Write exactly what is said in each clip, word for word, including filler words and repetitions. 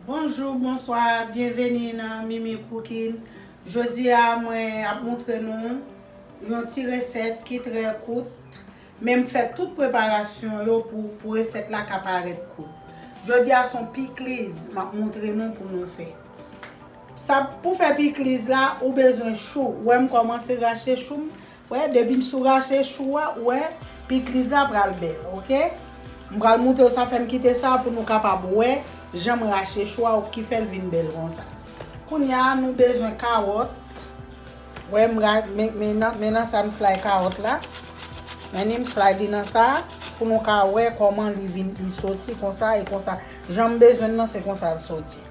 Bonjou, bonswa, byenveni nan Mimi Cooking. Jodi a, mwen ap montre nou yon ti resèt ki trè kout, men m fè tout preparasyon yo pou, pou resèt la ka parèt kout. Jodi a, se yon pikliz m ap montre nou pou nou fè. Sa, pou fè pikliz la, ou bezwen chou. Ou wè m kòmanse rache chou m. Wè, depi m sou rache chou a, ou wè, pikliz la pral bèl, oke? M pral montre w sa, fè m kite sa pou nou kapab wè jan m rache chou a, ki fè l vin bèl konsa. Kounye a, nou bezwen kawòt. Wè, m ra-, men, men nan, men nan sa m slay kawòt la. Men ni m slay li nan sa, pou nou ka wè kòman li vin, li soti konsa e konsa. Jan m bezwen l nan, se konsa l soti.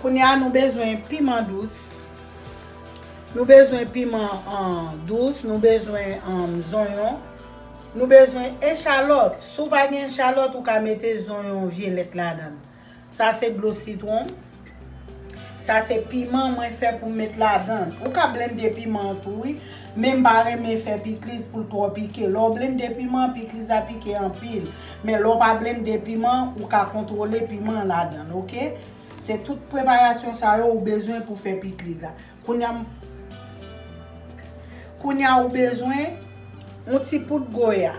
Kounye a, nou bezwen piman dous. Nou bezwen piman, an, dous. Nou bezwen, an, zonyon. Nou bezwen echalòt. Si w pa gen echalòt, ou ka mete zonyon vyolèt ladan l. Sa se dlo sitwon. Sa se piman mwen fè pou m met ladan l. Ou ka blende piman an tou, wi. Men m pa renmen fè pikliz pou l twò pike. Lè w blende piman, pikliz la pike anpil. Men lè w pa blende piman, ou ka kontwole piman an ladan l, oke? Se tout preparasyon sa yo ou bezwen pou fè pikliz la. Kounye a, m-, kounye a ou bezwen yon ti poud goya.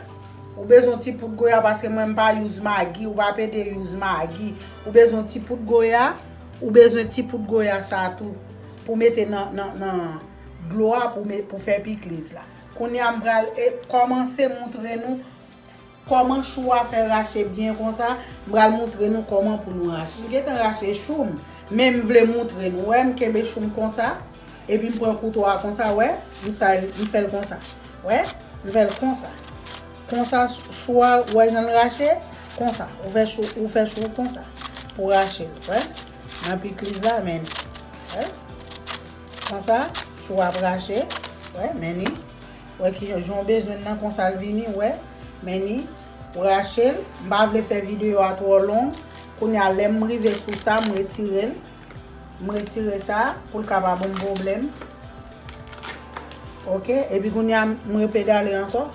Ou bezwen yon ti poud goya paske mwen m pa use magi, ou pa pede use magi. Ou bezwen yon ti poud goya, ou bezwen ti poud goya sa tou pou mete nan, nan, nan dlo a pou me-, pou fè pikliz la. Kounye a m pral e, kòmanse montre nou kòman chou a fè rache byen konsa, m pral montre nou kòman pou nou rache. M gentan rache chou m, men m vle montre nou. Wè, m kenbe chou m konsa, epi m pran kouto a konsa, wè, m sa, m fè l konsa. Wè, m fè l konsa. Konsa, chou a, wè jan l rache, konsa. Ou fè chou, ou fè chou konsa, pou rache l, wè. Nan pikliz la, men, wè. Konsa, chou a ap rache, wè, men ni. Wè ki jan w bezwen l nan konsa l vini, wè. Men ni, w rache l. M pa vle fè videyo a twò long. Kounye a, lè m rive sou sa, m retire l. M retire sa pou l ka pa ban m pwoblèm. Oke, epi kounye a, m repedale ankò.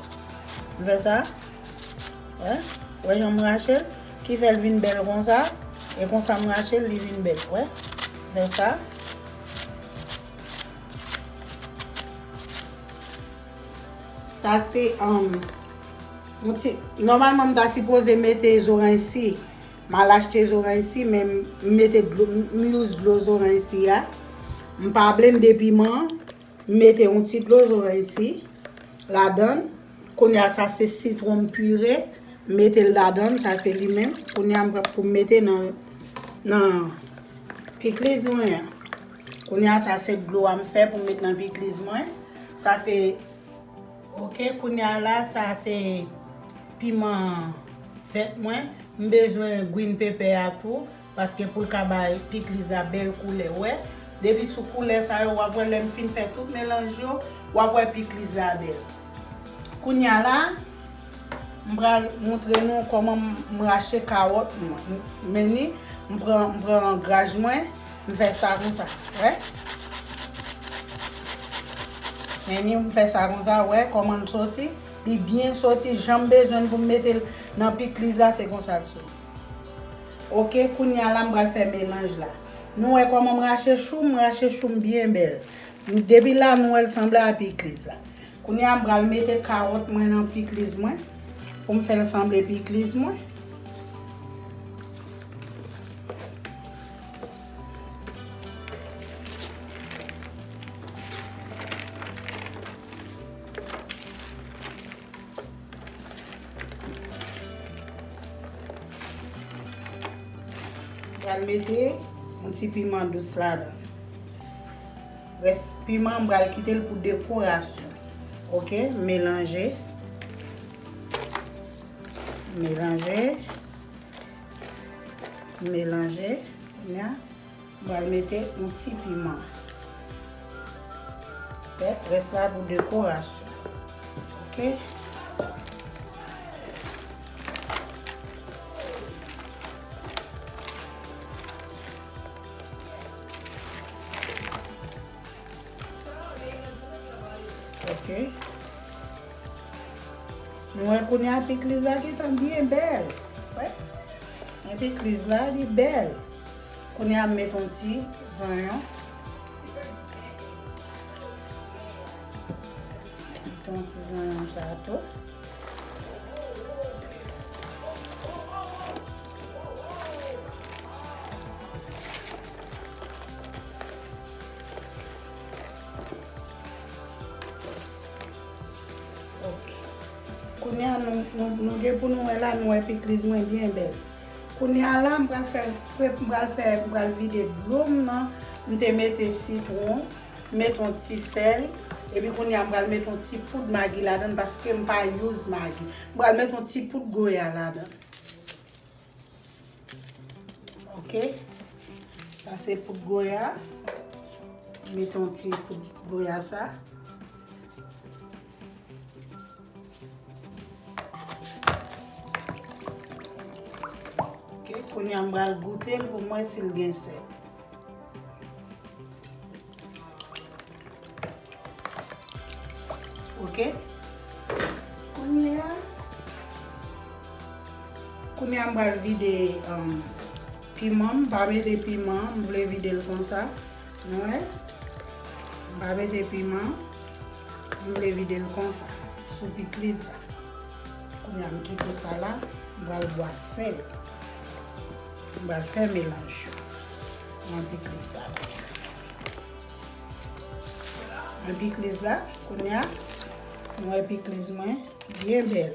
M fè sa. Wè, wè jan m rache l, ki fè l vin bèl konsa. E konsa m rache l, li vin bèl, wè. Fè sa. Sa se, um, yon ti, nòmalman m ta sipoze mete zoranj si. M al achte zoranj si, men m mete dlo, m use dlo zoranj si a. M pa blende piman, m mete yon ti dlo zoranj si ladan l. Kounye a sa se sitwon m pire, m mete l ladan l, sa se li menm. Kounye a m pran pou m mete nan, nan pikliz mwen an. Kounye a sa se dlo a m fè pou m met nan pikliz mwen. Sa se, oke, kounye a la, sa se piman vèt mwen. M bezwen green pepper a tou, paske pou l ka bay pikliz la bèl koulè. Wè, depi sou koulè sa yo, w ap wè lè m fin fè tout melanj yo, w ap wè pikliz la bèl. Kounye a la, m pral montre nou kòman m, m rache kawòt mwen. M, men ni, m pran, m pran graj mwen, m fè sa konsa, wè. Men ni, m fè sa konsa, wè kòman l soti. Li byen soti, jan m bezwen l pou m mete l nan pikliz la, se konsa l soti. Oke, kounye a la, m pral fè melanj la. Nou wè kòman m rache chou, m rache chou m byen bèl. Depi la, nou wè l sanble a pikliz la. Kounye a, m pral mete kawòt mwen nan pikliz mwen, pou m fè l sanble pikliz mwen. Pral mete yon ti piman dous ladan. Rès piman, m pral kite l pou dekorasyon. Oke, melanje. Melanje. Melanje. Kounye a, m pral mete yon ti piman. Fè rès la pou dekorasyon. Oke. Oke. Nou wè kounye a pikliz la gentan byen bèl. Wè. Men pikliz la, li bèl. Kounye a m met yon ti zonyon. Met yon ti zonyon sa tou. Ok. Kounye a nou, nou, nou gen pou nou wè la, nou wè pikliz mwen byen bèl. Kounye a la, m pral fè, m pral fè, m pral vide dlo m nan. M te mete sitwon, met yon ti sèl, epi kounye a m pral met yon ti poud magi ladan l paske m pa use magi. M pral met yon ti poud goya ladan. Ok. Sa se poud goya. Met yon ti poud goya sa. Ok, kounye a m pral goute l pou m wè si l gen sèl. Ok. Kounye a, kounye a m pral vide, um, piman. M pa mete piman, m vle vide l konsa. Nou wè? M pa mete piman. M vle vide l konsa, sou pikliz la. Kounye a m kite sa la, m pral bwase l. M pral fè melanj yo nan pikliz la. Nan pikliz la, kounye a, nou wè pikliz mwen byen bèl.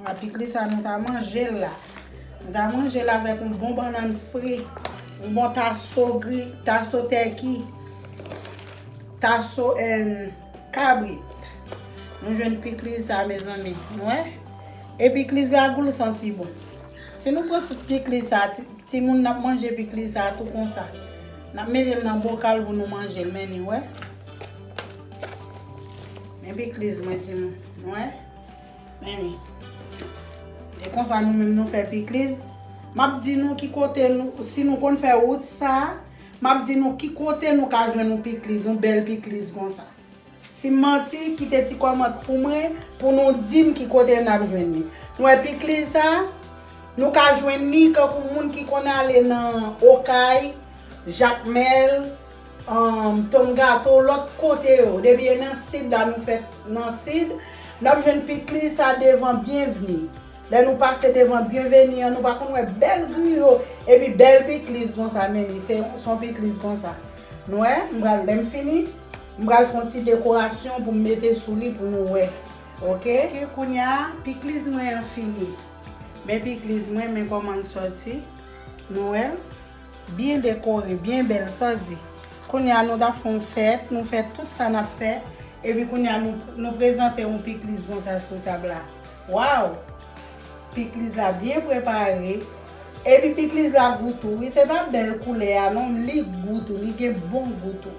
A, pikliz sa nou ta manje l la. Nou ta manje l avèk yon bon bannann fri, yon bon taso gri, taso tèki, taso, èn, kabrit. Nou jwenn pikliz sa, mezanmi. Nou wè? E pikliz la gou l santi bon. Si nou pran pikliz sa, ti, timoun n ap manje pikliz sa tou konsa. N ap mete l nan bokal pou nou manje l, men ni, wè. Men pikliz mwen, timoun. Nou wè? Men ni. E konsa nou menm nou fè pikliz. M ap di nou ki kote nou, si nou konn fè wout sa, m ap di nou ki kote nou ka jwenn yon pikliz, yon bèl pikliz konsa. Si m manti, kite ti kòmant pou mwen, pou nou di m ki kote n ap jwenn li. Nou wè pikliz sa, nou ka jwenn li kankou moun ki konn ale nan Okay, Jakmèl, um, Tonm Gato, lòt kote yo. Depi e nan sid la, nou fèt nan sid, n ap jwenn pikliz sa devan Byenvni. Lè nou pase devan Byenvni an, nou pa konn wè bèl griyo, epi bèl pikliz konsa, men li, se, se yon pikliz konsa. Nou wè, m pral, lè m fini, m pral fè yon ti dekorasyon pou m mete sou li pou nou wè. Ok? Ok, kounye a, pikliz mwen an fini. Men pikliz mwen, men kòman l sòti. Nou wè l? Byen dekore, byen bèl, sa w di. Kounye a, nou t ap fè yon fèt, nou fè tout sa n ap fè, epi kounye a, nou, nou prezante yon pikliz konsa sou tab la. Waw! Pikliz la byen prepare, epi pikliz la gou tou, wi, se pa bèl koulè a, non, li gou tou, li gen bon gou tou.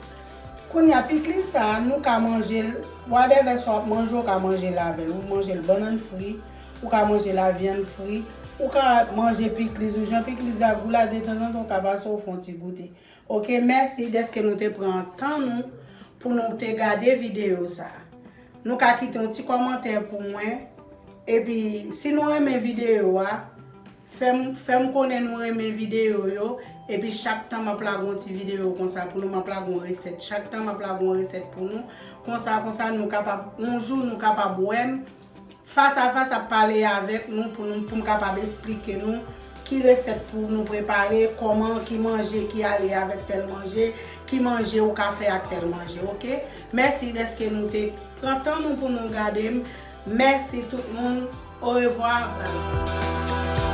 Kounye a, pikliz sa a, nou ka manje l, whatever sa w ap manje, w ka manje l avè l. Ou manje l bannann fri, ou ka manje l a vyann fri, ou ka manje pikliz ou, jan pikliz la gou la, detanzantan, ou ka pase, ou fè yon ti goute. Ok, mèsi dèske nou te pran tan nou pou nou te gade videyo sa a. Nou ka kite yon ti kòmantè pou mwen, epi si nou renmen videyo a, fè m, fè m konnen nou renmen videyo yo, epi chak tan m ap lage yon ti videyo konsa pou nou, m ap lage yon resèt. Chak tan m ap lage yon resèt pou nou, konsa, konsa nou kapab, yon jou nou kapab wè m fas a fas ap pale avèk nou pou nou, pou m kapab esplike nou ki resèt pou nou prepare, kòman, ki manje ki ale avèk tèl manje, ki manje ou ka fè ak tèl manje, ok? Mèsi dèske nou te pran tan nou pou nou gade m. Mèsi tout moun. Orevwa. Bye.